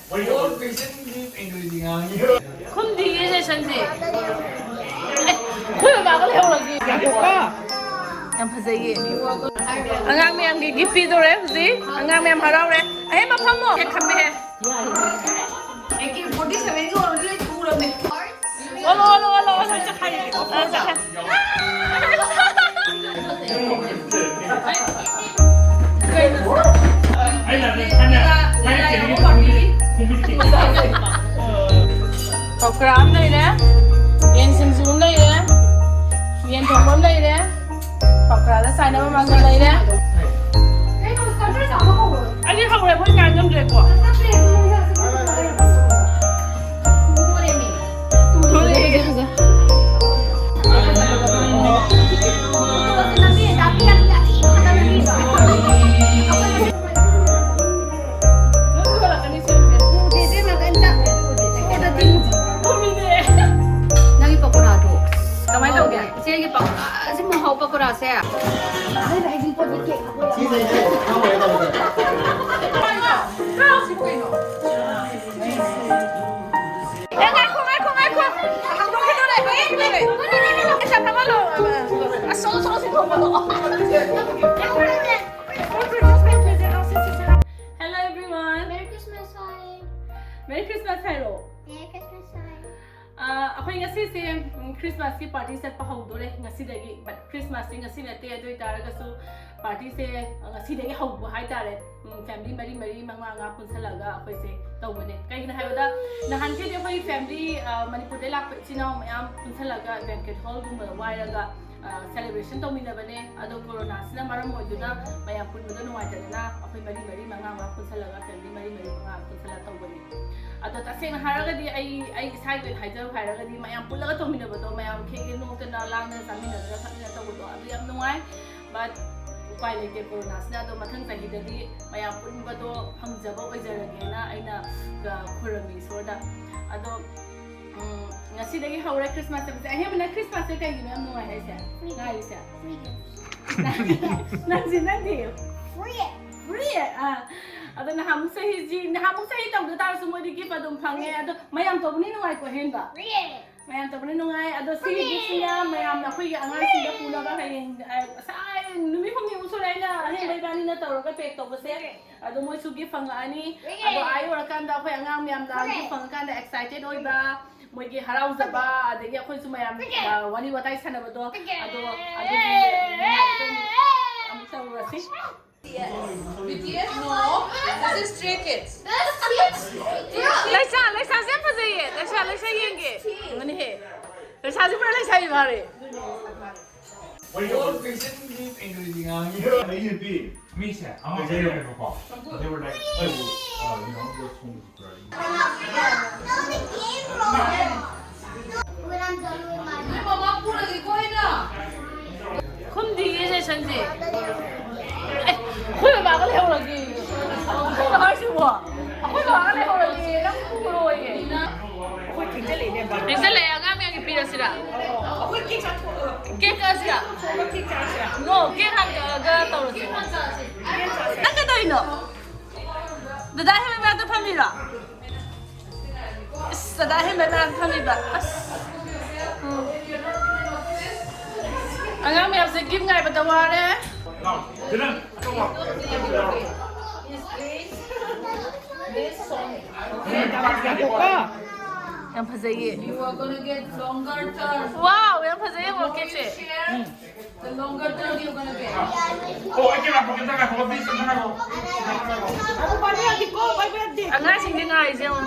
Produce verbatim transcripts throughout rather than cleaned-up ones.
All patientꯗꯤ Englishꯗꯤ ꯉꯥꯡꯉꯤ꯫ ꯈꯨꯝꯗꯤꯌꯦ ꯁꯦꯁꯟꯁꯦ꯫ ꯑꯦ, ꯑꯩꯈꯣꯏ ꯃꯃꯥꯒ ꯂꯩꯍꯧꯔꯒꯦ꯫ ꯌꯥꯝ ꯐꯖꯩꯌꯦ꯫ ꯑꯉꯥꯡ ꯃꯌꯥꯝꯒꯤ gift ꯄꯤꯗꯣꯔꯦ ꯍꯧꯖꯤꯛ꯫ ꯑꯉꯥꯡ ꯃꯌꯥꯝ ꯍꯔꯥꯎꯔꯦ꯫ ꯑꯍꯦ, ꯃꯐꯝꯃꯣ꯫ ꯍꯦꯛ ꯊꯝꯃꯦꯍꯦ꯫ ꯑꯦ ꯀꯦ ꯐꯣꯔꯇꯤ ꯁꯚꯦꯟꯒꯤ ꯑꯣꯏꯔꯗꯤ ꯂꯣꯏ ꯊꯨꯔꯕꯅꯦ꯫ ꯑꯣꯜꯂꯣ, ꯑꯣꯜꯂꯣ, ꯑꯣꯜꯂꯣ, ꯑꯣꯜꯂꯣ, ꯆꯠꯈꯥꯏꯔꯒꯦ꯫ ꯑꯣ, ꯆꯠꯈꯥꯏ꯫ ꯄꯀꯣꯔꯥ ꯑꯃ ꯂꯩꯔꯦ, ꯌꯦꯟ ꯁꯤꯡꯖꯨ ꯑꯃ ꯂꯩꯔꯦ, ꯌꯦꯟ ꯊꯣꯡꯕ ꯑꯃ ꯂꯩꯔꯦ, ꯄꯀꯣꯔꯥꯗ ꯆꯥꯏꯅꯕ ꯃꯥꯡꯒꯜ ꯂꯩꯔꯦ꯫ ꯑꯩꯗꯤ ꯍꯧꯔꯦ, ꯃꯣꯏ ꯉꯥꯏ ꯉꯝꯗ꯭ꯔꯦꯀꯣ꯫ ꯊꯣꯛꯂꯛꯑꯦ꯫ ꯅꯪꯒꯤ ꯄꯀꯣꯔꯥꯗꯣ ꯀꯃꯥꯏꯅ ꯇꯧꯒꯦ? ꯏꯆꯦꯒꯤ ꯄꯀꯣꯔꯥꯁꯦ ꯃꯍꯥꯎ ꯄꯀꯣꯔꯥꯁꯦ꯫ ꯁꯤꯁꯦ ꯏꯆꯦ ꯈꯪꯉꯣꯏ ꯇꯧꯕꯗ꯫ ꯑꯦ, ꯉꯥꯏꯈꯣ, ꯉꯥꯏꯈꯣ, ꯉꯥꯏꯈꯣ꯫ ꯍꯥꯡꯗꯣꯛꯈꯤꯗꯣꯔꯦ, ꯍꯥꯡꯗꯣꯛꯈꯤꯗꯣꯔꯦ꯫ ꯑꯁ, ꯁꯣ, ꯁꯣ, ꯁꯤ ꯊꯣꯛꯄꯗꯣ꯫ Hello everyone. Merry Christmas, hi. Merry Christmas ꯍꯥꯏꯔꯣ꯫ Merry Christmas, hi. ꯑ, ꯑꯩꯈꯣꯏ ꯉꯁꯤꯁꯦ, ꯎꯝ, Christmasꯀꯤ party ꯆꯠꯄ ꯍꯧꯗꯣꯔꯦ ꯉꯁꯤꯗꯒꯤ꯫ But Christmasꯁꯦ ꯉꯁꯤ ꯅꯠꯇꯦ, ꯑꯗꯨ ꯑꯣꯏꯇꯥꯔꯒꯁꯨ partyꯁꯦ, ꯑ, ꯉꯁꯤꯗꯒꯤ ꯍꯧꯕ ꯍꯥꯏꯇꯥꯔꯦ꯫ ꯎꯝ, family ꯃꯔꯤ ꯃꯔꯤ, ꯃꯉꯥ ꯃꯉꯥ ꯄꯨꯟꯁꯤꯜꯂꯒ ꯑꯩꯈꯣꯏꯁꯦ ꯇꯧꯕꯅꯦ꯫ ꯀꯩꯒꯤꯅꯣ ꯍꯥꯏꯕꯗ, ꯅꯍꯥꯟꯈꯩꯗꯤ ꯑꯩꯈꯣꯏ family, ꯑ, ꯃꯅꯤꯄꯨꯔꯗꯩ ꯂꯥꯛꯄ ꯏꯆꯤꯟ ꯏꯅꯥꯎ ꯃꯌꯥꯝ ꯄꯨꯟꯁꯤꯜꯂꯒ banquet hallꯒꯨꯝꯕ ꯋꯥꯏꯔꯒ, ꯑ, celebration ꯇꯧꯃꯤꯟꯅꯕꯅꯦ꯫ ꯑꯗꯣ coronaꯁꯤꯅ ꯃꯔꯝ ꯑꯣꯏꯗꯨꯅ ꯃꯌꯥꯝ ꯄꯨꯟꯕꯗꯣ ꯅꯨꯡꯉꯥꯏꯇꯗꯅ ꯑꯩꯈꯣꯏ ꯃꯔꯤ ꯃꯔꯤ, ꯃꯉꯥ ꯃꯉꯥ ꯄꯨꯟꯁꯤꯜꯂꯒ, family ꯃꯔꯤ ꯃꯔꯤ, ꯃꯉꯥ ꯄꯨꯟꯁꯤꯜꯂꯒ ꯇꯧꯕꯅꯦ꯫ ꯑꯗꯣ ꯇꯁꯦꯡꯅ ꯍꯥꯏꯔꯒꯗꯤ ꯑꯩ, ꯑꯩ ꯏꯁꯥꯒꯤ ꯑꯣꯏꯅ ꯍꯥꯏꯖꯧ ꯍꯥꯏꯔꯒꯗꯤ, ꯃꯌꯥꯝ ꯄꯨꯜꯂꯒ ꯇꯧꯃꯤꯟꯅꯕꯗꯣ, ꯃꯌꯥꯝ ꯈꯦꯛ ꯅꯣꯛꯇꯅ, ꯂꯥꯡꯗꯅ, ꯆꯥꯃꯤꯟꯅꯗꯅ, ꯊꯛꯃꯤꯟꯅ ꯇꯧꯕꯗꯣ, ꯑꯗꯨ ꯌꯥꯝ ꯅꯨꯡꯉꯥꯏ꯫ But ꯎꯄꯥꯏ ꯂꯩꯇꯦ coronaꯁꯤꯅ꯫ ꯑꯗꯣ ꯃꯊꯪ ꯆꯍꯤꯗꯗꯤ ꯃꯌꯥꯝ ꯄꯨꯟꯕꯗꯣ ꯐꯪꯖꯕ ꯑꯣꯏꯖꯔꯒꯦꯅ ꯑꯩꯅ, ꯑ, ꯈꯨꯔꯨꯝꯃꯤ ꯏꯁꯣꯔꯗ꯫ ꯑꯗꯣ, ꯎꯝ, ꯉꯁꯤꯗꯒꯤ ꯍꯧꯔꯦ Christmas ꯍꯥꯏꯕꯁꯦ꯫ ꯑꯍꯦꯟꯕꯅ Christmasꯁꯦ ꯀꯩꯒꯤꯅꯣ ꯌꯥꯝ ꯅꯨꯡꯉꯥꯏ ꯍꯥꯏꯁꯦ? Free gift. ꯉꯥꯏꯔꯤꯁꯦ? Free gift. ꯅꯪꯁꯦ, ꯅꯪꯗꯤ? Free. ꯑꯥ, ꯑꯗꯣ ꯅꯍꯥꯟꯃꯨꯛ ꯆꯍꯤꯁꯤ, ꯅꯍꯥꯟꯃꯨꯛ ꯆꯍꯤ ꯇꯧꯗ ꯇꯥꯔꯁꯨ ꯃꯣꯏꯗꯤ gift ꯑꯗꯨꯝ ꯐꯪꯉꯦ꯫ ꯑꯗꯣ ꯃꯌꯥꯝ ꯇꯧꯕꯅꯤ ꯅꯨꯡꯉꯥꯏꯀꯣ, ꯍꯦꯟꯕ? ꯃꯌꯥꯝ ꯇꯧꯕꯅꯤ ꯅꯨꯡꯉꯥꯏ꯫ ꯑꯗꯣ ꯁꯤꯒꯤ giftꯁꯤꯅ ꯃꯌꯥꯝꯅ ꯑꯩꯈꯣꯏꯒꯤ ꯑꯉꯥꯡꯁꯤꯡꯗ ꯄꯨꯅꯕ ꯍꯌꯦꯡ, ꯑ, ꯉꯁꯥꯏ ꯅꯨꯃꯤꯠ ꯍꯨꯝꯅꯤꯃꯨꯛ ꯁꯨꯔꯦ ꯑꯩꯅ ꯑꯍꯦꯟꯕ ꯏꯕꯥꯅꯤꯅ ꯇꯧꯔꯒ pack ꯇꯧꯕꯁꯦ꯫ ꯑꯗꯣ ꯃꯣꯏꯁꯨ gift ꯐꯪꯉꯛꯑꯅꯤ꯫ ꯑꯗꯣ ꯑꯥ ꯌꯧꯔꯀꯥꯟꯗ ꯑꯩꯈꯣꯏ ꯑꯉꯥꯡ ꯃꯌꯥꯝꯅ gift ꯐꯪꯉꯀꯥꯟꯗ excited ꯑꯣꯏꯕ, ꯃꯣꯏꯒꯤ ꯍꯔꯥꯎꯖꯕ, ꯑꯗꯒꯤ ꯑꯩꯈꯣꯏꯁꯨ ꯃꯌꯥꯝ, ꯑ, ꯋꯥꯔꯤ ꯋꯥꯇꯥꯏ ꯁꯥꯟꯅꯕꯗꯣ, ꯑꯗꯣ ꯑꯗꯨꯒꯤ ꯅꯨꯡꯉꯥꯏꯕꯗꯣ ꯑꯃꯨꯛ ꯇꯧꯔꯨꯔꯁꯤ꯫ B T S, no. This is Stray Kids. ꯂꯩꯁꯥ, ꯂꯩꯁꯥꯁꯦ ꯌꯥꯝ ꯐꯖꯩꯌꯦ꯫ ꯂꯩꯁꯥ, ꯂꯩꯁꯥ ꯌꯦꯡꯒꯦ꯫ ꯌꯦꯡꯉꯨꯅꯦꯍꯦ꯫ ꯂꯩꯁꯥꯁꯦ ꯄꯨꯔꯥ ꯂꯩꯁꯥꯕꯤ ꯐꯥꯔꯦ꯫ All vision is increasing. ꯃꯤꯁꯦ ꯑꯃ ꯂꯩꯔꯝꯃꯦꯕꯀꯣ꯫ They were like, "Oh, uh, you know, this home is very." ꯈꯨꯝꯗꯤꯌꯦ ꯁꯦꯁꯟꯁꯦ꯫ ꯑꯦ, ꯑꯩꯈꯣꯏ ꯕꯕꯥꯒ ꯂꯩꯍꯧꯔꯒꯦ꯫ ꯀꯩꯅꯣ ꯍꯥꯏꯁꯤꯕꯣ? ꯑꯩꯈꯣꯏ ꯕꯕꯥꯒ ꯂꯩꯍꯧꯔꯒꯦ꯫ ꯅꯪ ꯄꯨꯔꯣꯏꯌꯦ꯫ ꯊꯦꯡꯖꯜꯂꯛꯑꯦ, ꯑꯉꯥꯡ ꯃꯌꯥꯝꯒꯤ ꯄꯤꯔꯁꯤꯔꯥ? Cake ꯀꯛꯑꯁꯤꯔꯥ? No, cake ꯍꯥꯟꯅ ꯀꯛꯑꯒ ꯇꯧꯔꯁꯤ꯫ ꯅꯪ ꯀꯩꯗꯧꯔꯤꯅꯣ? ꯗꯗꯥ ꯍꯦꯃꯟ ꯃꯅꯥꯛꯇ ꯐꯝꯃꯤꯔꯣ? ꯏꯁ, ꯗꯗꯥ ꯍꯦꯃꯟ ꯃꯅꯥꯛꯇ ꯐꯝꯃꯤꯕ꯫ ꯑꯁ꯫ ꯎꯝ꯫ ꯑꯉꯥꯡ ꯃꯌꯥꯝꯁꯦ gift ꯉꯥꯏꯕꯗ ꯋꯥꯔꯦ꯫ ꯌꯥꯝ ꯐꯖꯩꯌꯦ꯫ Wow, ꯌꯥꯝ ꯐꯖꯩꯌꯦ cakeꯁꯦ꯫ ꯎꯝ꯫ The longer term you're gonna get. ꯑꯉꯥꯡꯁꯤꯡꯗꯤ ꯉꯥꯏꯔꯤꯁꯦ ꯌꯦꯡꯉꯣ꯫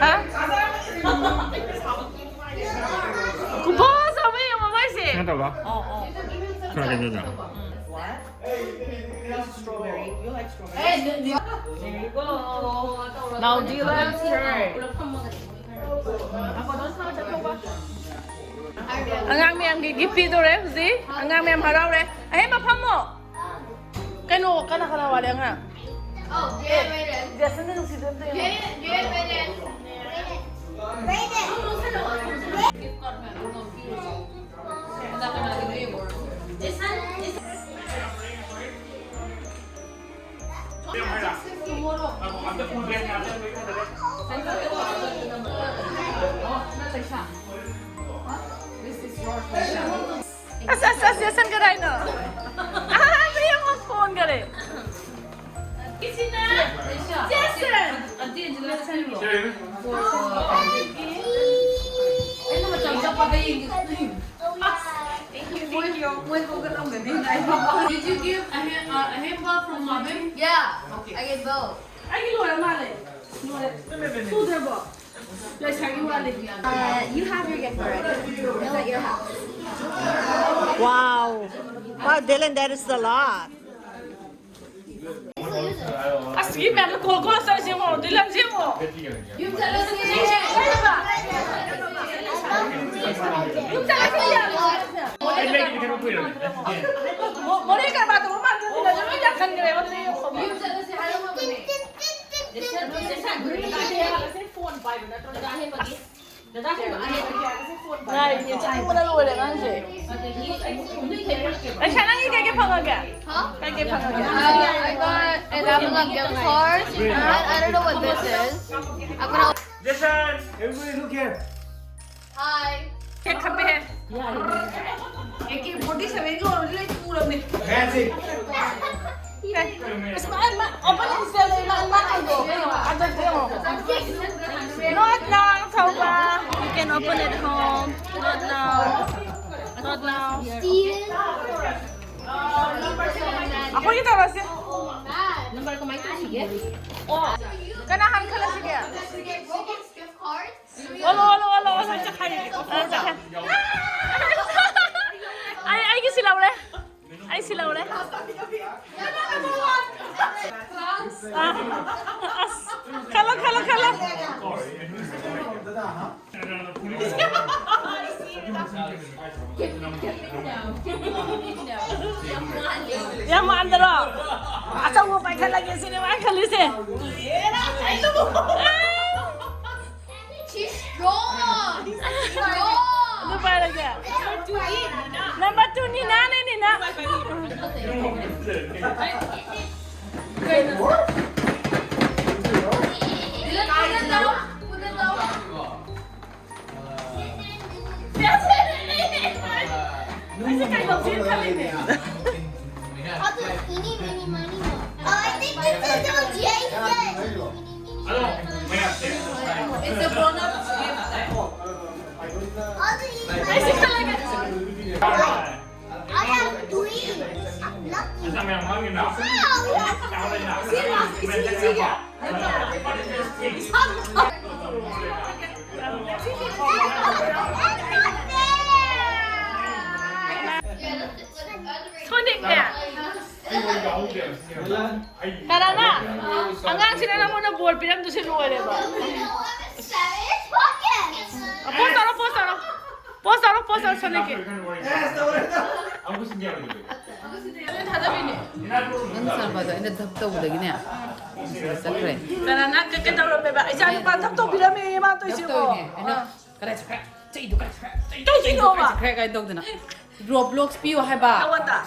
ꯍꯥ? ꯈꯨꯐꯖ ꯑꯃ ꯌꯦꯡꯉꯣ ꯃꯣꯏꯁꯦ꯫ ꯀꯩꯅꯣ ꯇꯧꯕ? ꯈꯔ ꯀꯩꯅꯣ ꯇꯧ꯫ There you go. Now do you like her? ꯑꯉꯥꯡ ꯃꯌꯥꯝꯒꯤ gift ꯄꯤꯗꯣꯔꯦ ꯍꯧꯖꯤꯛ꯫ ꯑꯉꯥꯡ ꯃꯌꯥꯝ ꯍꯔꯥꯎꯔꯦ꯫ ꯑꯍꯦꯟꯕ ꯐꯝꯃꯣ꯫ ꯀꯩꯅꯣ, ꯀꯅꯥ ꯀꯅꯥ ꯋꯥꯠꯂꯤ ꯑꯉꯥꯡ? ꯖꯦꯁꯟꯗ ꯅꯨꯡꯁꯤꯕ ꯑꯝꯇ ꯌꯦꯡꯉꯣ꯫ ꯀꯅꯥ ꯀꯅꯥꯒꯤꯅꯣ ꯌꯦꯡꯉꯣ꯫ ꯑꯁ ꯑꯁ ꯑꯁ, ꯖꯦꯁꯟ ꯀꯗꯥꯏꯅꯣ? ꯑꯍꯥꯟꯕ ꯌꯦꯡꯉꯣ, ꯐꯣꯟ ꯈꯔꯦ꯫ ꯖꯦꯁꯟ! ꯑꯩꯅ ꯃꯇꯝ ꯆꯠꯄꯗ ꯌꯦꯡꯒꯦ꯫ Thank you, thank you. ꯃꯣꯏ ꯍꯧꯒꯠꯂꯝꯒꯅꯤ꯫ Did you give a hand, uh, a hand clap from Marvin? Yeah, okay. I get both. ꯑꯩꯒꯤ ꯂꯣꯏꯔ ꯃꯥꯜꯂꯦ꯫ ꯂꯣꯏꯔꯦ꯫ ꯁꯨꯗ꯭ꯔꯕꯣ? ꯂꯩꯁꯥꯒꯤ ꯋꯥꯠꯂꯤ꯫ Uh, you have your gift already. It's at your house. Wow. Wow, Dylan, that is a lot. ꯑꯁ, ꯒꯤ ꯃꯌꯥꯝꯗꯣ call call ꯆꯠꯂꯁꯤ ꯌꯦꯡꯉꯣ, ꯗꯤꯂꯟꯁꯤ ꯌꯦꯡꯉꯣ꯫ ꯌꯨꯝ ꯆꯠꯂꯁꯤ꯫ ꯌꯨꯝ ꯆꯠꯂꯁꯤ ꯌꯥꯔꯣꯏ꯫ ꯃꯣ-, ꯃꯣꯔꯦ ꯀꯔꯕꯥꯔ ꯇꯧꯕ ꯃꯥꯟꯗ꯭ꯔꯣ? ꯗꯤꯂꯟꯁꯦ ꯂꯣꯏ ꯌꯥꯟꯁꯟꯈ꯭ꯔꯦꯕ꯫ ꯌꯨꯝ ꯆꯠꯂꯁꯤ ꯍꯥꯏꯔꯝꯃꯕꯅꯦ꯫ ꯐꯣꯟ ꯄꯥꯏꯕ ꯅꯠꯇ꯭ꯔꯣ? ꯉꯥꯏꯔꯤꯅꯦ, ꯆꯥꯅꯤꯡꯕꯅ ꯂꯣꯏꯔꯦ ꯑꯉꯥꯡꯁꯦ꯫ ꯑꯩꯁꯥ, ꯅꯪꯒꯤ ꯀꯩ ꯀꯩ ꯐꯪꯉꯒꯦ? ꯀꯩ ꯀꯩ ꯐꯪꯉꯒꯦ? Uh, I got an Apple gift card. I, I don't know what this is. I'm gonna Jason, everybody look here. Hi. Cake ꯈꯞꯄꯦ꯫ ꯑꯦ ꯀꯦ ꯐꯣꯔꯇꯤ ꯁꯚꯦꯟꯒꯤ ꯑꯣꯏꯔꯗꯤ ꯂꯣꯏ ꯄꯨꯔꯕꯅꯦ꯫ Magic. ꯑꯁ, ꯃꯥ, ꯃꯥ, open instead ꯂꯩ, ꯃꯥ, ꯃꯥ ꯇꯧꯗꯣ꯫ ꯑꯗꯨ ꯌꯦꯡꯉꯣ꯫ Not now, ꯊꯧꯕ꯫ You can open at home. Not now. Not now. ꯑꯩꯈꯣꯏꯒꯤ ꯇꯧꯔꯁꯦ꯫ ꯅꯝꯕꯔ ꯀꯃꯥꯏꯅ ꯇꯧꯁꯤꯒꯦ? ꯑꯣ, ꯀꯅꯥ ꯍꯥꯟꯅ ꯈꯜꯂꯁꯤꯒꯦ? ꯑꯣꯜꯂꯣ, ꯑꯣꯜꯂꯣ, ꯑꯣꯜꯂꯣ, ꯑꯣꯜꯂꯣ꯫ ꯑ, ꯆꯠꯈ꯭ꯔꯦ꯫ ꯑꯩ, ꯑꯩꯒꯤꯁꯤ ꯂꯧꯔꯦ꯫ ꯑꯩꯁꯤ ꯂꯧꯔꯦ꯫ ꯑ, ꯑꯁ, ꯈꯜꯂꯣ, ꯈꯜꯂꯣ, ꯈꯜꯂꯣ꯫ ꯌꯥꯝ ꯃꯥꯟꯗꯔꯣ? ꯑꯆꯧꯕ ꯄꯥꯏꯈꯠꯂꯒꯦ ꯁꯤꯅꯦ ꯃꯥꯅ ꯈꯜꯂꯤꯁꯦ꯫ She's strong. She's strong. ꯑꯗꯨ ꯄꯥꯏꯔꯒꯦ꯫ Number two, ꯅꯤꯅꯥꯅꯦ, ꯅꯤꯅꯥ꯫ ꯀꯩꯅꯣ? I'll do eeny, meeny, miny, moe. Oh, I think this is what Jay said. It's a grown-up gift. I'll do eeny, meeny, miny, moe. I have three. I'm lucky. Wow, we have three. ꯁꯣꯅꯤꯛꯅꯦ꯫ ꯀꯅꯥꯅ? ꯑꯉꯥꯡꯁꯤꯅ ꯅꯪꯉꯣꯟꯗ ꯕꯣꯜ ꯄꯤꯔꯝꯗꯣꯏꯁꯦ ꯂꯣꯏꯔꯦꯕ꯫ ꯄꯣꯁ ꯇꯧꯔꯣ, ꯄꯣꯁ ꯇꯧꯔꯣ꯫ ꯄꯣꯁ ꯇꯧꯔꯣ, ꯄꯣꯁ ꯇꯧꯔꯣ, ꯁꯣꯅꯤꯛꯀꯤ꯫ ꯊꯥꯗꯕꯤꯅꯦ꯫ ꯅꯪ ꯁꯥꯟꯅꯕꯗꯣ ꯑꯩꯅ ꯙꯞ ꯇꯧꯕꯗꯒꯤꯅꯦ꯫ ꯆꯠꯈ꯭ꯔꯦ꯫ ꯀꯅꯥꯅ ꯀꯩ-, ꯀꯩꯗꯧꯔꯝꯃꯦꯕ? ꯏꯆꯥ ꯅꯨꯄꯥ ꯙꯞ ꯇꯧꯕꯤꯔꯝꯃꯦ ꯃꯥ ꯙꯞ ꯇꯧꯏꯁꯤꯕꯣ꯫ ꯇꯧꯔꯤꯅꯦ꯫ ꯑꯩꯅ, ꯑꯥ꯫ "ꯀꯗꯥꯏ ꯆꯠꯈ꯭ꯔꯦ? ꯆꯩꯗꯣ ꯀꯗꯥꯏ ꯆꯠꯈ꯭ꯔꯦ? ꯆꯩꯗꯣ ꯀꯗꯥꯏ ꯆꯠꯈ꯭ꯔꯦ?" ꯀꯩꯅꯣꯕ? ꯀꯥꯏ ꯇꯧꯗꯅ꯫ "ꯔꯣꯕ꯭ꯂꯣꯛꯁ ꯄꯤꯌꯣ ꯍꯥꯏꯕ"꯫ ꯅꯉꯣꯟꯗ?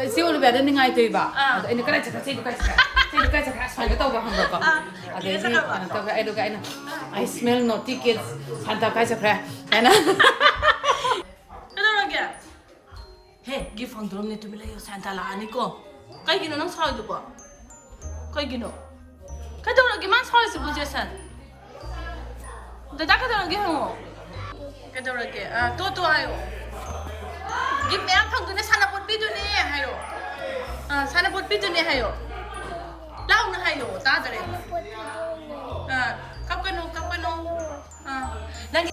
ꯏꯆꯦ ꯑꯣꯂꯤꯕꯤꯌꯥꯗ ꯅꯤꯡꯉꯥꯏ ꯇꯧꯏꯕ꯫ ꯑꯥ꯫ ꯑꯗꯣ ꯑꯩꯅ, "ꯀꯗꯥꯏ ꯆꯠꯈ꯭ꯔꯦ? ꯆꯩꯗꯣ ꯀꯗꯥꯏ ꯆꯠꯈ꯭ꯔꯦ? ꯆꯩꯗꯣ ꯀꯗꯥꯏ ꯆꯠꯈ꯭ꯔꯦ?" ꯁꯨꯃꯥꯏꯅ ꯇꯧꯕ ꯈꯪꯕ꯭ꯔꯥꯀꯣ? ꯑꯥ꯫ ꯑꯗꯩꯗꯤ ꯀꯩꯅꯣ ꯇꯧꯔꯒ ꯑꯩꯗꯨꯒ ꯑꯩꯅ, "I smell naughty kids. Santa ꯀꯥꯏ ꯆꯠꯈ꯭ꯔꯦ?" ꯍꯥꯏꯅ꯫ ꯀꯩꯗꯧꯔꯒꯦ? ꯍꯦ, ꯒꯤꯐ ꯐꯪꯗꯣꯔꯝꯅꯦ, ꯇꯨꯃꯤꯟ ꯂꯩꯌꯣ, ꯁꯥꯟꯇ ꯂꯥꯛꯑꯅꯤꯀꯣ꯫ ꯀꯩꯒꯤꯅꯣ ꯅꯪ ꯁꯥꯎꯔꯤꯗꯨꯕꯣ? ꯀꯩꯒꯤꯅꯣ? ꯀꯩꯗꯧꯔꯒꯦ ꯃꯥ ꯁꯥꯎꯔꯤꯁꯤꯕꯨ, ꯖꯦꯁꯟ? ꯗꯗꯥ ꯀꯩꯗꯧꯔꯒꯦ ꯍꯪꯉꯣ꯫ ꯀꯩꯗꯧꯔꯒꯦ? ꯑꯥ, ꯇꯣ, ꯇꯣ ꯍꯥꯏꯌꯣ꯫ ꯒꯤꯐ ꯃꯌꯥꯝ ꯐꯪꯗꯣꯏꯅꯦ, ꯁꯥꯟꯅꯄꯣꯠ ꯄꯤꯗꯣꯏꯅꯦ ꯍꯥꯏꯌꯣ꯫ ꯑꯥ, ꯁꯥꯟꯅꯄꯣꯠ ꯄꯤꯗꯣꯏꯅꯦ ꯍꯥꯏꯌꯣ꯫ ꯂꯥꯎꯅ ꯍꯥꯏꯌꯣ, ꯇꯥꯗꯔꯦ꯫ ꯑꯥ, ꯀꯞꯀꯅꯨ, ꯀꯞꯀꯅꯨ꯫ ꯑꯥ, ꯅꯪꯒꯤ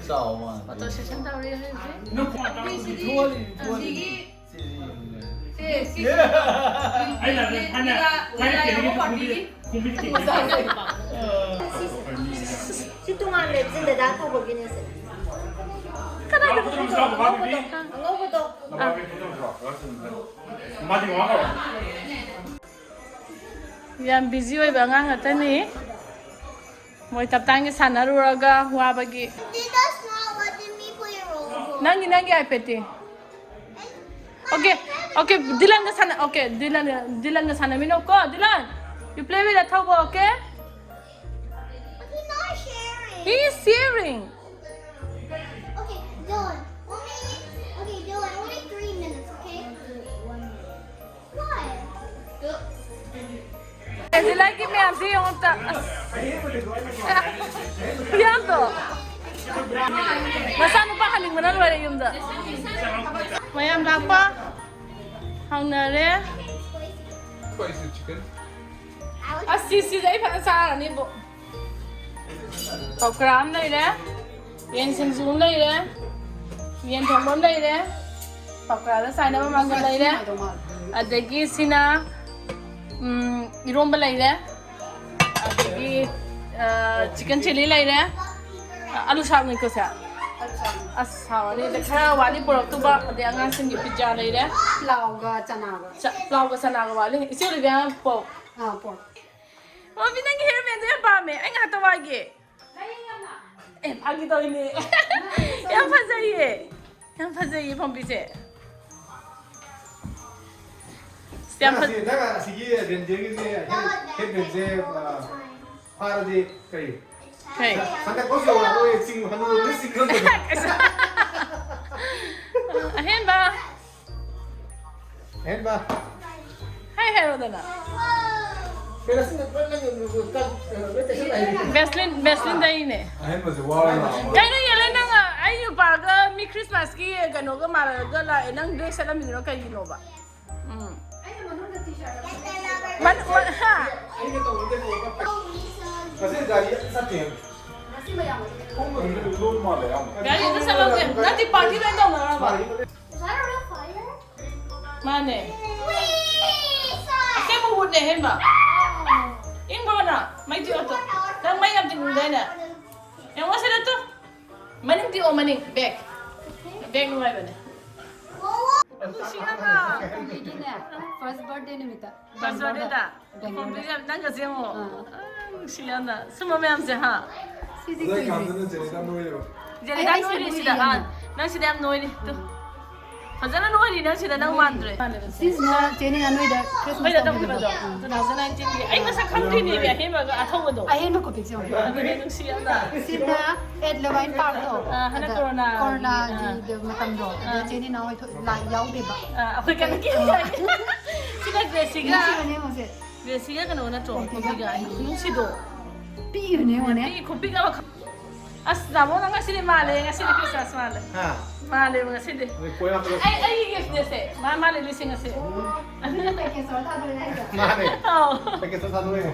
ꯆꯥꯎ ꯃꯥꯜꯂꯦ꯫ ꯐꯣꯇꯣ ꯁꯦꯁꯟ ꯇꯧꯔꯤ ꯍꯧꯖꯤꯛ꯫ ꯅꯪ ꯐꯣꯟ ꯇꯧꯔꯤ꯫ ꯁꯤꯒꯤ, ꯁꯤ, ꯁꯤ, ꯑꯩꯅ ꯍꯥꯏꯕꯗꯤ ꯊꯥꯏꯅ, ꯊꯥꯏꯅ ꯂꯤꯂꯥ ꯀꯦꯔꯤꯒꯤ ꯌꯥꯎꯕ ꯈꯣꯡꯕꯤ-, ꯄꯥꯔꯇꯤꯒꯤ ꯈꯣꯡꯕꯤꯗꯤ ꯀꯦꯔꯤ꯫ ꯁꯤ ꯇꯣꯉꯥꯟ ꯂꯩꯕꯁꯦ ꯗꯗꯥ ꯀꯧꯕꯒꯤꯅꯦ ꯁꯦ꯫ ꯀꯗꯥꯏꯗ ꯐꯣꯇꯣ ꯃꯆꯥ ꯕꯕꯥ ꯑꯉꯧꯕꯗꯣ, ꯕꯤꯕꯤ? ꯑꯉꯧꯕꯗꯣ꯫ ꯕꯕꯥ ꯕꯤꯕꯤ ꯐꯣꯇꯣ ꯃꯆꯥ꯫ ꯃꯥꯗꯤ ꯃꯃꯥ ꯀꯧꯔꯣ꯫ ꯌꯥꯝ ꯕꯤꯖꯤ ꯑꯣꯏꯕ ꯑꯉꯥꯡ ꯉꯥꯛꯇꯅꯤ꯫ ꯃꯣꯏ ꯇꯞꯇꯥꯏꯒꯤ ꯁꯥꯟꯅꯔꯨꯔꯒ ꯋꯥꯕꯒꯤ꯫ Did the small button me for your roll? ꯅꯪꯒꯤ, ꯅꯪꯒꯤ iPad ꯇꯤ? Okay, okay, ꯗꯤꯂꯟꯒ ꯁꯥꯟꯅ-, okay, ꯗꯤꯂꯟꯒ, ꯗꯤꯂꯟꯒ ꯁꯥꯟꯅꯃꯤꯟꯅꯧꯀꯣ, ꯗꯤꯂꯟ? You play with ꯑꯊꯧꯕ, okay? But he's not sharing. He is sharing. Okay, Dylan, let me ꯂꯥꯏꯒꯤ ꯃꯌꯥꯝꯁꯤ ꯌꯦꯡꯉꯣ ꯑꯝꯇ꯫ ꯑꯁ꯫ ꯈꯨꯌꯥꯝꯗꯣ꯫ ꯃꯆꯥꯅꯨꯄꯥ ꯍꯟꯅꯤꯡꯕꯅ ꯂꯣꯏꯔꯦ ꯌꯨꯝꯗ꯫ ꯃꯌꯥꯝ ꯂꯥꯛꯄ ꯍꯧꯅꯔꯦ꯫ ꯑꯁ, ꯁꯤ, ꯁꯤꯁꯦ ꯑꯩ ꯐꯖꯅ ꯆꯥꯔꯅꯤꯕꯨ꯫ ꯄꯀꯣꯔꯥ ꯑꯃ ꯂꯩꯔꯦ, ꯌꯦꯟ ꯁꯤꯡꯖꯨ ꯑꯃ ꯂꯩꯔꯦ, ꯌꯦꯟ ꯊꯣꯡꯕ ꯑꯃ ꯂꯩꯔꯦ, ꯄꯀꯣꯔꯥꯗ ꯆꯥꯏꯅꯕ ꯃꯪꯒꯜ ꯂꯩꯔꯦ, ꯑꯗꯒꯤ ꯁꯤꯅ, ꯎꯝ, ꯏꯔꯣꯝꯕ ꯂꯩꯔꯦ, ꯑꯗꯒꯤ, ꯑ, ꯆꯤꯛꯀꯟ ꯆꯤꯂꯤ ꯂꯩꯔꯦ, ꯑ, ꯑꯂꯨ ꯁꯥꯛꯅꯤꯀꯣ ꯁꯦ꯫ ꯑꯁ, ꯍꯥꯎꯔꯅꯤ꯫ ꯑꯗ ꯈꯔ ꯋꯥꯠꯂꯤ ꯄꯨꯔꯛꯇꯨꯕ, ꯑꯗꯩ ꯑꯉꯥꯡꯁꯤꯡꯒꯤ ꯄꯤꯖꯥ ꯂꯩꯔꯦ꯫ ꯄ꯭ꯂꯥꯎꯒ ꯆꯅꯥꯒ꯫ ꯆ-, ꯄ꯭ꯂꯥꯎꯒ ꯆꯅꯥꯒ ꯋꯥꯠꯂꯤ꯫ ꯏꯆꯦ ꯑꯣꯂꯤꯚꯤꯌꯥ ꯄꯣꯛ꯫ ꯑꯥ, ꯄꯣꯛ꯫ ꯃꯣꯃꯤ, ꯅꯪꯒꯤ ꯍꯦꯌꯔ ꯕꯦꯟꯗꯣ ꯌꯥꯝ ꯄꯥꯝꯃꯦ꯫ ꯑꯩ ꯉꯥꯏꯍꯥꯛꯇ ꯋꯥꯏꯒꯦ꯫ ꯑꯦ, ꯐꯥꯒꯤ ꯇꯧꯔꯤꯅꯦ꯫ ꯌꯥꯝ ꯐꯖꯩꯌꯦ꯫ ꯌꯥꯝ ꯐꯖꯩꯌꯦ ꯄꯥꯝꯕꯤꯁꯦ꯫ ꯌꯥꯝ ꯅꯪ ꯐꯖ- ꯑꯁꯤ, ꯅꯪ ꯑꯁꯤꯒꯤ ꯔꯦꯟꯗꯤꯌꯔꯒꯤꯁꯦ ꯍꯦꯠ, ꯍꯦꯠ ꯕꯦꯟꯁꯦ, ꯑ, ꯐꯥꯔꯗꯤ ꯀꯔꯤ? ꯀꯩ? ꯁꯪꯒꯠꯄꯁꯨ ꯌꯧꯔꯛꯑꯔꯣꯏ, ꯆꯤꯡ ꯍꯅꯨꯔꯕꯅꯤꯅ ꯆꯤꯡ ꯈꯪꯗꯕ꯫ ꯑꯍꯦꯟꯕ꯫ ꯑꯍꯦꯟꯕ꯫ ꯍꯥꯏ ꯍꯥꯏꯔꯣꯗꯅ꯫ ꯀꯩꯅꯣ ꯁꯤ ꯅꯪ, ꯅꯪ, ꯅꯪ, ꯅꯪ, ꯅꯪ ꯇꯩꯁꯜꯂꯛꯏꯅꯦ꯫ ꯚꯦꯁꯂꯤꯟ, ꯚꯦꯁꯂꯤꯟ ꯇꯩꯅꯦ꯫ ꯑꯍꯦꯟꯕꯁꯦ ꯋꯥꯔ ꯂꯥꯎꯕ꯫ ꯀꯩꯅꯣ ꯌꯦꯜꯂꯦ ꯅꯪ, ꯑꯩ ꯅꯨꯄꯥꯒ ꯃꯤ ꯈ꯭ꯔꯤꯁꯃꯥꯁꯀꯤ ꯀꯩꯅꯣꯒ ꯃꯥꯟꯅꯔꯒ ꯂꯥꯛꯑꯦ, ꯅꯪ ꯗ꯭ꯔꯦꯁ ꯁꯦꯠꯂꯝꯃꯤꯗꯨꯅ ꯀꯩꯒꯤꯅꯣꯕ? ꯎꯝ꯫ ꯃꯟ-, ꯃꯟ-, ꯍꯥ? ꯉꯁꯤ ꯒꯥꯔꯤ ꯑꯝꯇ ꯆꯠꯇꯦ꯫ ꯒꯥꯔꯤ ꯑꯝꯇ ꯆꯠꯂꯧꯗꯦ꯫ ꯅꯠꯇꯦ, ꯄꯥꯔꯇꯤ ꯂꯣꯏ ꯇꯧꯅꯔꯕ? ꯃꯥꯅꯦ꯫ ꯑꯁꯦꯡꯕ ꯎꯠꯅꯦ, ꯍꯦꯟꯕ꯫ ꯏꯪꯕ꯭ꯔꯣ ꯅꯪ? ꯃꯩ ꯇꯤꯛꯑꯣ ꯇꯨ꯫ ꯅꯪ ꯃꯩ ꯌꯥꯝ ꯇꯤꯛꯅꯤꯡꯗꯥꯏꯅꯦ? ꯌꯦꯡꯉꯣ ꯁꯤꯗ ꯇꯨ꯫ ꯃꯅꯤꯡ ꯇꯤꯛꯑꯣ, ꯃꯅꯤꯡ꯫ ꯕꯦꯛ꯫ ꯕꯦꯛ ꯅꯨꯡꯉꯥꯏꯕꯅꯦ꯫ ꯅꯨꯡꯁꯤ ꯌꯥꯝꯅ꯫ ꯐꯔꯁ ꯕꯥꯔꯗꯦ ꯅꯨꯃꯤꯠꯇ꯫ ꯐꯔꯁ ꯕꯥꯔꯗꯦꯗ꯫ ꯕꯦꯡꯒ꯭ꯂꯣꯔꯗ꯫ ꯐꯣꯝꯕꯤꯁꯦ ꯌꯥꯝ ꯅꯪꯒꯁꯦ ꯌꯦꯡꯉꯣ꯫ ꯑꯥ꯫ ꯑꯥ, ꯅꯨꯡꯁꯤ ꯌꯥꯝꯅ꯫ ꯁꯨꯝꯕ ꯃꯌꯥꯝꯁꯦ, ꯍꯥ? ꯁꯤꯗꯤ ꯅꯣꯏ ꯀꯨꯏꯗ꯭ꯔꯤ꯫ ꯀꯥꯟꯗꯅ ꯖꯦꯅꯤꯇꯥ ꯅꯣꯏꯔꯦꯕ꯫ ꯖꯦꯅꯤꯇꯥ ꯑꯩ, ꯑꯩꯁꯦ ꯅꯣꯏꯔꯦ ꯁꯤꯗ꯫ ꯅꯣꯏꯔꯦ ꯑꯥ, ꯌꯥꯝꯅ꯫ ꯅꯪ ꯁꯤꯗ ꯌꯥꯝ ꯅꯣꯏꯔꯦ꯫ ꯇꯨ꯫ ꯐꯖꯅ ꯅꯣꯏꯔꯤ ꯅꯪ ꯁꯤꯗ, ꯅꯪ ꯃꯥꯟꯗ꯭ꯔꯦ꯫ ꯁꯤꯁꯤꯅ ꯆꯦꯅꯦ ꯑꯅꯣꯏꯗ ꯈ꯭ꯔꯤꯁꯃꯥꯁ ꯍꯣꯏꯗ ꯇꯧꯈꯤꯕꯗꯣ꯫ ꯇꯧꯈꯤꯕꯗꯣ꯫ ꯇꯨ ꯊꯥꯎꯖꯟ ꯅꯥꯏꯟꯇꯤꯟꯒꯤ꯫ ꯑꯩ ꯃꯁꯛ ꯈꯪꯗ꯭ꯔꯤꯅꯦꯃꯤ, ꯑꯍꯦꯟꯕꯒ ꯑꯊꯧꯕꯗꯣ꯫ ꯑꯍꯦꯟꯕ ꯀꯣꯄꯤꯛꯁꯦ ꯌꯦꯡꯉꯣ꯫ ꯑꯗꯨꯅꯦ ꯅꯨꯡꯁꯤ ꯌꯥꯝꯅ꯫ ꯁꯤꯅ ꯑꯦꯠ ꯂꯦꯚꯥꯏꯟ ꯄꯥꯔꯛꯇꯣ꯫ ꯑꯥ, ꯍꯟꯗꯛ ꯑꯗ ꯀꯣꯔꯣꯅꯥꯒꯤ, ꯀꯣꯔꯣꯅꯥꯒꯤ ꯑꯥ꯫ ꯃꯇꯝꯗꯣ꯫ ꯑꯗ ꯑꯥ꯫ ꯆꯦꯅꯦ ꯅꯥꯎ ꯍꯣꯏ ꯊꯣꯛ-, ꯂꯥꯏ ꯌꯥꯎꯗꯦꯕ꯫ ꯑꯥ, ꯑꯩꯈꯣꯏ ꯀꯩꯅꯣꯒꯤ ꯑꯥ꯫ ꯁꯤꯅ ꯗ꯭ꯔꯦꯁꯁꯤꯒ꯫ ꯅꯨꯡꯁꯤꯕꯅꯦ ꯌꯦꯡꯉꯣꯁꯦ꯫ ꯁꯤꯒ ꯀꯩꯅꯣ ꯅꯠꯇ꯭ꯔꯣ? ꯀꯣꯕꯤꯒ ꯅꯨꯡꯁꯤꯗꯣ꯫ ꯄꯤꯛꯏꯕꯅꯦ, ꯌꯦꯡꯉꯣꯅꯦ꯫ ꯄꯤꯛꯏ, ꯈꯨꯄꯤꯛ ꯑꯃ꯫ ꯑꯁ, ꯇꯥꯃꯣ, ꯅꯪ ꯉꯁꯤꯗꯤ ꯃꯥꯜꯂꯦ, ꯉꯁꯤꯗꯤ Christmas ꯃꯥꯜꯂꯦ꯫ ꯍꯥ? ꯃꯥꯜꯂꯦꯕ ꯉꯁꯤꯗꯤ꯫ ꯑꯗꯩ ꯀꯣꯏꯔꯥꯛꯄꯗ ꯑꯩ, ꯑꯩꯒꯤ gift ꯅꯦ ꯁꯦ꯫ ꯃꯥ, ꯃꯥ ꯂꯩꯗꯣꯏꯁꯦ ꯉꯁꯤ꯫ ꯎꯝ꯫ ꯑꯗꯨꯅ package ꯇꯧꯔ ꯊꯥꯗꯣꯔꯛꯑꯦ ꯍꯥꯏꯗꯣ꯫ ꯃꯥꯅꯦ꯫ ꯑꯧ꯫ Package ꯇꯧꯔ ꯊꯥꯗꯣꯔꯛꯑꯦ꯫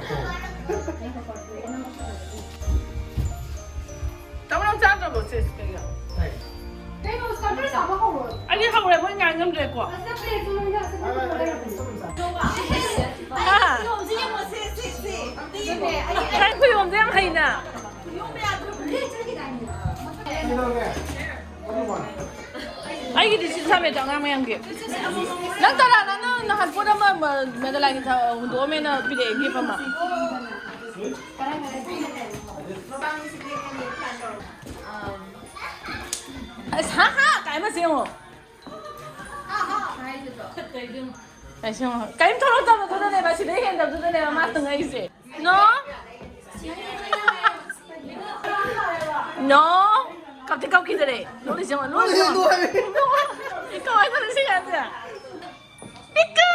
ꯇꯥꯃꯣ, ꯅꯪ ꯆꯥꯗ꯭ꯔꯕꯣ, ꯁꯦ, ꯀꯩꯅꯣ? ꯀꯩꯅꯣ, starter ꯆꯥꯕ ꯍꯧꯔꯣ꯫ ꯑꯩꯗꯤ ꯍꯧꯔꯦ, ꯃꯣꯏ ꯉꯥꯏ ꯉꯝꯗ꯭ꯔꯦꯀꯣ꯫ ꯑꯁ, plate ꯁꯨ ꯂꯣꯏꯅ ꯑꯁ, ꯃꯣꯏ ꯂꯣꯏꯅ ꯂꯩꯔꯝꯃꯦ꯫ ꯍꯥ? ꯀꯩꯅꯣ, ꯁꯤ ꯌꯦꯡꯉꯣ, ꯁꯦ, ꯁꯦ, ꯁꯦ꯫ ꯁꯤꯅꯦ, ꯑꯩ ꯀꯥꯏ ꯈꯨꯌꯣꯝꯗ ꯌꯥꯝ ꯍꯩꯅ꯫ ꯑꯩꯒꯤꯗꯤ ꯁꯤ ꯁꯥꯃꯦꯠꯇꯣ ꯑꯉꯥꯡ ꯃꯌꯥꯝꯒꯤ꯫ ꯅꯪ ꯇꯔꯥ, ꯅꯪ ꯅꯍꯥꯟ ꯄꯣꯠ ꯑꯃ, ꯃ-, ꯃꯦꯗꯂꯥꯏꯟꯒꯤ ꯊ-, ꯍꯨꯟꯗꯣꯛꯑꯝꯃꯦꯅ ꯄꯤꯔꯛꯑꯦ, gift ꯑꯃ꯫ ꯑꯁ, ꯍꯥ, ꯍꯥ, ꯀꯥꯏ ꯑꯃ ꯁꯦꯝꯃꯣ꯫ ꯀꯥꯏ ꯁꯦꯝꯃꯣ꯫ ꯀꯔꯤꯝ ꯊꯣꯛꯂꯛꯇꯕꯗꯨꯗꯅꯦꯕ, ꯁꯤꯗꯩ ꯍꯦꯟꯗꯕꯗꯨꯗꯅꯦꯕ ꯃꯥ ꯇꯨꯡꯉꯛꯏꯁꯦ꯫ No? No? ꯀꯞꯇꯤ ꯀꯞꯈꯤꯗꯔꯦ꯫ ꯅꯣꯛꯂꯤꯁꯦ ꯌꯦꯡꯉꯣ, ꯅꯣꯛꯂꯤꯁꯦ ꯌꯦꯡꯉꯣ꯫ ꯀꯃꯥꯏꯅ ꯇꯧꯔꯦ ꯁꯤ ꯀꯥꯟꯁꯤꯗ? ꯄꯤꯀꯥ!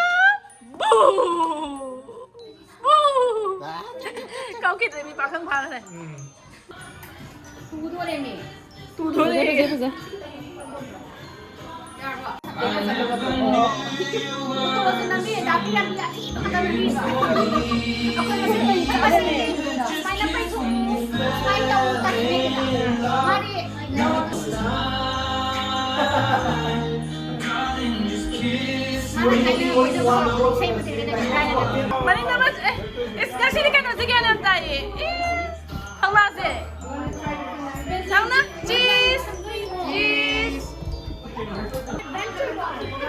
ꯕꯨ! ꯕꯨ! ꯀꯞꯈꯤꯗ꯭ꯔꯦ, ꯃꯤ ꯄꯥꯈꯪ ꯐꯥꯈ꯭ꯔꯦ꯫ ꯇꯨꯗꯣꯔꯦꯃꯤ꯫ ꯇꯨꯗꯣꯔꯦ꯫ ꯐꯖꯩ, ꯐꯖꯩ꯫ ꯃꯅꯤꯡꯗ ꯑꯃ, ꯑꯦ, ꯏꯁ, ꯉꯁꯤꯗꯤ ꯀꯩꯅꯣꯁꯦ ꯒ꯭ꯌꯥꯟ ꯌꯥꯝ ꯇꯥꯏꯌꯦ꯫ ꯏꯁ, ꯍꯧꯂꯥꯁꯦ꯫ ꯅꯪꯅ cheese, cheese꯫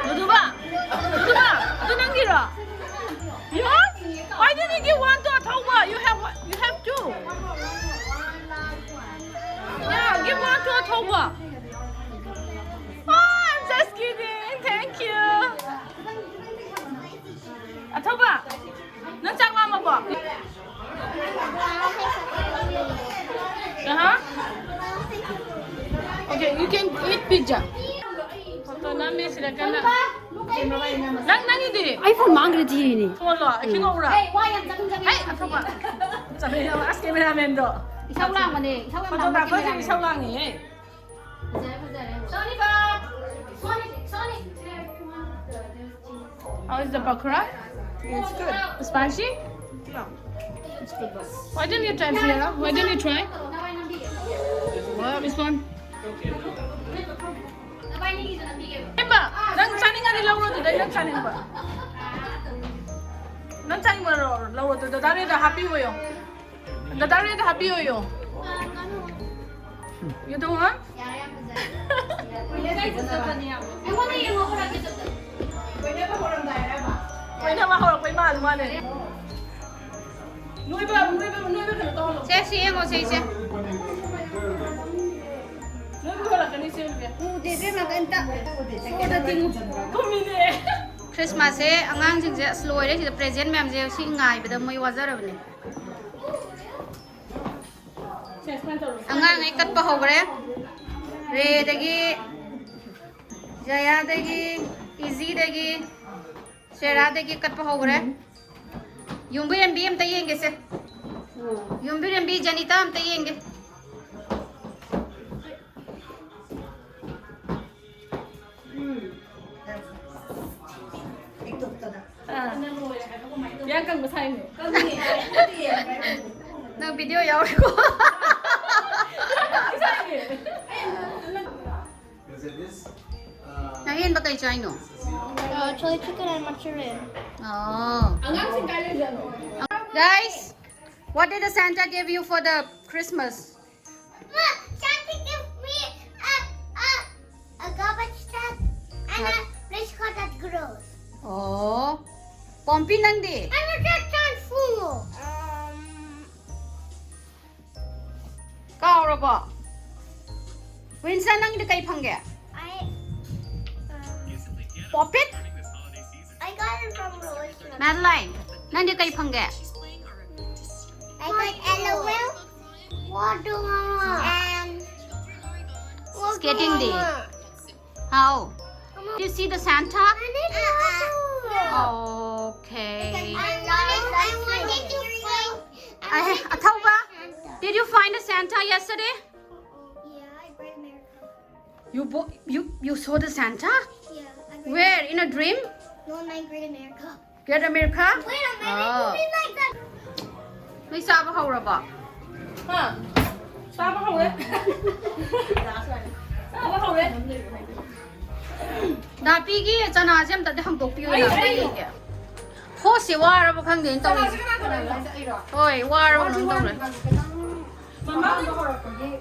ꯗꯨꯗꯨꯕ, ꯗꯨꯗꯨꯕ, ꯑꯗꯨ ꯅꯪꯒꯤꯔꯣ? Yours? Why didn't you give one to ꯑꯊꯧꯕ? You have one, you have two. Yeah, give one to ꯑꯊꯧꯕ. Oh, I'm just kidding. Thank you. ꯑꯊꯧꯕ, ꯅꯪ ꯆꯥꯛ ꯂꯥꯝꯃꯕꯣ? Uh-huh. Okay, you can eat pizza. Photo ꯅꯝꯃꯦ ꯁꯤꯗ ꯀꯟꯅ꯫ ꯅꯪ ꯅꯪꯒꯤꯗꯤ? ꯑꯩ phone ꯃꯥꯡꯈ꯭ꯔꯦ ꯊꯤꯔꯤꯅꯤ꯫ ꯐꯣꯟꯂꯣ? ꯑꯩ ꯈꯪꯍꯧꯕ꯭ꯔꯥ? ꯍꯦ, ꯋꯥ ꯌꯥꯝ ꯆꯠꯀꯨꯝ ꯆꯠꯀꯨꯝ ꯍꯩ, ꯌꯥꯝ ꯑꯊꯧꯕ꯫ ꯆꯠꯀꯨꯝ꯫ ꯆꯠꯂꯦ, ꯑꯁ, ꯀꯦꯃꯦꯔꯥꯃꯦꯟꯗꯣ꯫ ꯏꯁꯧ ꯂꯥꯡꯕꯅꯦ, ꯏꯁꯧ ꯌꯥꯝ ꯂꯥꯡꯕ ꯐꯣꯇꯣꯒ꯭ꯔꯥꯐꯔꯁꯦ ꯀꯦꯃꯦꯔꯥꯃꯦꯟ꯫ ꯏꯁꯧ ꯂꯥꯡꯉꯤꯍꯦ꯫ ꯐꯖꯔꯦ, ꯐꯖꯔꯦ꯫ Sony ꯕꯥ! Sony, Sony! How is the pakora? It's good. Spicy? No. It's good, but Why didn't you try, Sierra? Why didn't you try? This one. ꯏꯃꯥ, ꯅꯪ ꯆꯥꯅꯤꯡꯉꯗꯤ ꯂꯧꯔꯣ ꯑꯗꯨꯗꯩ, ꯅꯪ ꯆꯥꯅꯤꯡꯕ꯫ ꯅꯪ ꯆꯥꯅꯤꯡꯕ ꯂꯧꯔꯣ, ꯂꯧꯔꯣ ꯑꯗꯨ ꯗꯗꯥ ꯔꯦꯗ ꯍꯥꯞꯄꯤꯌꯣꯌꯣ꯫ ꯗꯗꯥ ꯔꯦꯗ ꯍꯥꯞꯄꯤꯌꯣꯌꯣ꯫ You don't want? ꯑꯩꯉꯣꯟꯗ ꯌꯦꯡꯉꯣ, ꯈꯔ ꯈꯤꯇꯪ꯫ ꯂꯣꯏꯅꯃꯛ ꯍꯧꯔꯛꯄꯩ ꯃꯥꯜꯂꯨ ꯃꯥꯜꯂꯦ꯫ ꯅꯣꯏꯕ, ꯅꯣꯏꯕ, ꯅꯣꯏꯕ ꯀꯩꯅꯣ ꯇꯧꯍꯜꯂꯣ꯫ ꯁꯦ, ꯁꯤ ꯌꯦꯡꯉꯣ, ꯁꯦ, ꯁꯦ꯫ ꯅꯣꯏꯕ ꯍꯧꯔꯛꯀꯅꯤ, ꯁꯦ, ꯏꯕꯦꯝꯃ꯫ ꯎꯗꯦ, ꯏꯕꯦꯝꯃ, ꯀꯩꯝꯇ꯫ ꯁꯣꯔꯗ ꯇꯤꯡꯉꯨ꯫ ꯈ꯭ꯔꯤꯁꯃꯥꯁꯁꯦ ꯑꯉꯥꯡꯁꯤꯡꯁꯦ ꯑꯁ ꯂꯣꯏꯔꯦ, ꯁꯤꯗ ꯄ꯭ꯔꯦꯖꯦꯟ ꯃꯌꯥꯝꯁꯦ ꯁꯤ ꯉꯥꯏꯕꯗ ꯃꯣꯏ ꯋꯥꯖꯔꯕꯅꯦ꯫ ꯑꯉꯥꯡꯉꯩ ꯀꯠꯄ ꯍꯧꯈ꯭ꯔꯦ꯫ ꯔꯦꯗꯒꯤ, ꯖꯌꯥꯗꯒꯤ, ꯏꯖꯤꯗꯒꯤ, ꯁꯦꯔꯥꯗꯒꯤ ꯀꯠꯄ ꯍꯧꯈ꯭ꯔꯦ꯫ ꯌꯨꯝꯕꯨꯔꯦꯝꯕꯤ ꯑꯝꯇ ꯌꯦꯡꯒꯦꯁꯦ꯫ ꯌꯨꯝꯕꯨꯔꯦꯝꯕꯤ ꯖꯅꯤꯇꯥ ꯑꯝꯇ ꯌꯦꯡꯒꯦ꯫ ꯑꯥ꯫ ꯌꯥꯝ ꯀꯪꯕ ꯁꯥꯏꯅꯦ꯫ ꯅꯪ ꯚꯤꯗꯤꯑꯣ ꯌꯥꯎꯔꯤꯀꯣ? ꯅꯪ ꯍꯦꯟꯕ ꯀꯩ ꯆꯥꯏꯅꯣ? Uh, chili chicken and mozzarella. ꯑꯣ꯫ ꯑꯉꯥꯡꯁꯤꯡ ꯀꯥꯏ ꯂꯩꯖꯥꯠꯅꯣ? Guys, what did the Santa give you for the Christmas? Look, Santa gave me a, a, a garbage truck and a place called that grows. ꯑꯣ꯫ Pompey ꯅꯪꯗꯤ? And a transformer. Um, ꯀꯥꯎꯔꯕꯣ? ꯋꯤꯟꯁꯟ, ꯅꯪꯒꯤꯗꯤ ꯀꯩ ꯐꯪꯒꯦ? I, um, Pop it? I got it from Royce. Madeline, ꯅꯪꯗꯤ ꯀꯩ ꯐꯪꯒꯦ? I got L O L. What do I want? And Skating D? How. You see the Santa? Okay. I wanted, I wanted to find. I, Athauba, did you find a Santa yesterday? Yeah, I brought America. You bo- you you saw the Santa? Yeah, I brought. Where? In a dream? No, in my great America. Great America? Wait a minute, oh. You mean like that? ꯅꯣꯏ ꯆꯥꯕ ꯍꯧꯔꯕꯣ? ꯍꯥ? ꯆꯥꯕ ꯍꯧꯔꯦ꯫ ꯆꯥꯕ ꯍꯧꯔꯦ꯫ ꯅꯥꯄꯤꯒꯤ ꯆꯅꯥꯁꯦ ꯑꯝꯇꯗꯤ ꯍꯪꯗꯣꯛꯄꯤꯌꯨ꯫ ꯑꯩ, ꯑꯩ꯫ ꯅꯥꯄꯤꯒꯤ꯫ ꯍꯣꯁꯁꯦ ꯋꯥꯔꯕ ꯈꯪꯗꯦꯅ ꯇꯧꯔꯤꯁꯦ꯫ ꯆꯅꯥꯁꯦ ꯀꯅꯥ ꯇꯧꯔꯦ? ꯑꯩꯔꯣ? ꯍꯣꯏ, ꯋꯥꯔꯕ ꯀꯩꯅꯣꯝ ꯇꯧꯔꯦ꯫ ꯃꯃꯥ?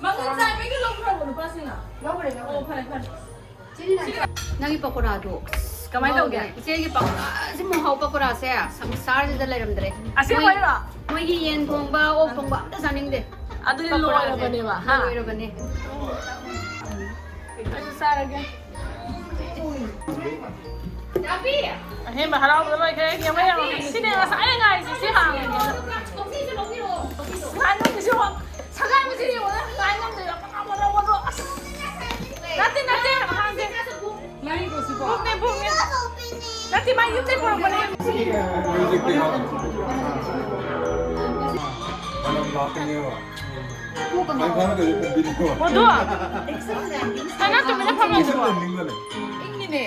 ꯃꯉꯣꯟ ꯆꯥꯏꯕꯩꯗꯣ ꯂꯧꯈ꯭ꯔꯕꯣ ꯅꯨꯄꯥꯁꯤꯡꯅ? ꯂꯧꯈ꯭ꯔꯦ, ꯂꯧꯈ꯭ꯔꯦ꯫ ꯑꯣ, ꯐꯔꯦ, ꯐꯔꯦ꯫ ꯅꯪꯒꯤ ꯄꯀꯣꯔꯥꯗꯣ꯫ ꯀꯃꯥꯏꯅ ꯇꯧꯒꯦ? ꯃꯍꯥꯎꯅꯦ꯫ ꯏꯆꯦꯒꯤ ꯄꯀꯣꯔꯥꯁꯤ ꯃꯍꯥꯎ ꯄꯀꯣꯔꯥꯁꯦ ꯁꯪꯁꯥꯔꯁꯤꯗ ꯂꯩꯔꯝꯗ꯭ꯔꯦ꯫ ꯑꯁꯦꯡꯕꯩꯔꯣ? ꯃꯣꯏ-, ꯃꯣꯏꯒꯤ ꯌꯦꯟ ꯊꯣꯡꯕ, ꯑꯣꯛ ꯊꯣꯡꯕ ꯑꯝꯇ ꯆꯥꯅꯤꯡꯗꯦ꯫ ꯑꯗꯨꯗꯤ ꯄꯀꯣꯔꯥꯁꯦ ꯂꯣꯏꯔꯕꯅꯦꯕ, ꯍꯥ? ꯂꯣꯏꯔꯕꯅꯦ꯫ ꯑꯩꯁꯨ ꯆꯥꯔꯒꯦ꯫ ꯑꯍꯦꯟꯕ ꯍꯔꯥꯎꯕꯗ ꯂꯣꯏꯈ꯭ꯔꯦ꯫ ꯌꯦꯡꯉꯣ, ꯌꯦꯡꯉꯣ꯫ ꯁꯤꯅꯦ ꯉꯁꯥꯏ ꯑꯩꯅ ꯉꯥꯏꯔꯤꯁꯦ, ꯁꯤ ꯍꯥꯡꯉꯦ꯫ ꯉꯥꯅꯨꯒꯤꯁꯨ ꯁꯪꯒꯥꯕꯁꯤ ꯌꯦꯡꯉꯣ, ꯉꯥꯏ ꯉꯝꯗ꯭ꯔꯦ꯫ ꯃꯀꯥ ꯃꯀꯥ ꯃꯀꯥ꯫ ꯑꯁ! ꯅꯠꯇꯦ, ꯅꯠꯇꯦ, ꯍꯥꯡꯗꯦ꯫ ꯕꯨꯛꯅꯦ, ꯕꯨꯛꯅꯦ꯫ ꯅꯠꯇꯦ, ꯃꯥ ꯌꯨꯝꯗꯩ ꯄꯨꯔꯛꯄꯅꯦ꯫ ꯃꯅꯝ ꯂꯥꯛꯀꯅꯦꯕ꯫ ꯃꯗꯨ? ꯅꯪ ꯇꯨꯃꯤꯟꯅ ꯐꯝꯃꯣ꯫ ꯏꯪꯉꯤꯅꯦ꯫